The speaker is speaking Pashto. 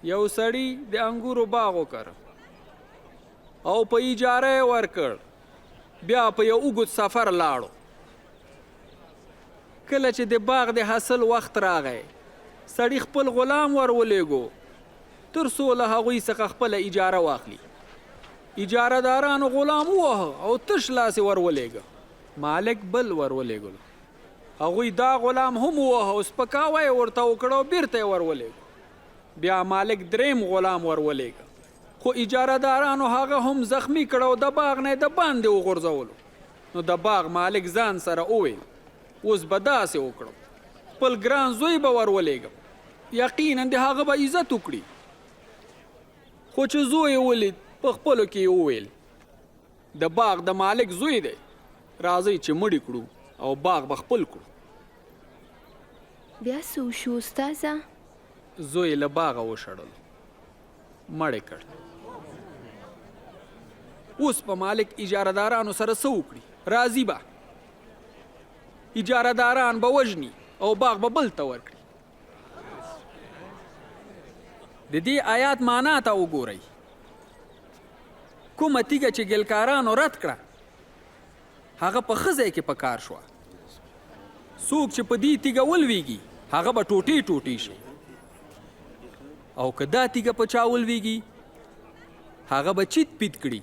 یو سړي د انګورو باغ وکره او په اجاره یې ورکړ. بیا په یو اوږد سفر لاړو. کله چې د باغ د حاصل وخت راغی، سړي خپل غلام ور ولېږو تر څو له هغوی څخه خپله اجاره واخلي. اجاره دارانو غلام وواهه او تش لاس یې ور ولېږه. مالک بل ور ولېږلو. هغوی دا غلام هم وواهه او سپکاوی یې ورته وکړ او بېرته یې ور ولېږو. بیا مالک درېیم غلام ور ولېږه، خو اجاره دارانو هغه هم زخمي کړ او د باغ نه یې د باندې وغورځولو. نو د باغ مالک ځان سره وویل، اوس به داسې وکړم، خپل ګران زوی به ور ولېږم، یقینا د هغه به عزت وکړي. خو چې زوی یې ولید، په خپلو کې یې وویل، د باغ د مالک زوی دی، راځئ چې مړ یې کړو او باغ به خپل کړو. بیا څه وشو استاذه؟ زوی یې له باغه وشړلو، مړ یې کړ. اوس به مالک اجاره دارانو سره څه وکړي؟ راضي به اجاره داران به وژني او باغ به بل ته ورکړي. د دې آیات معنا ته وګورئ. کومه تیږه چې ګلکارانو رد کړه، هغه په ښه ځای کې په کار شوه. څوک چې په دې تیږه ولویږي، هغه به ټوټې ټوټې شي، او که دا تیږه په چا ولویږي، هغه به چیت پیت کړي.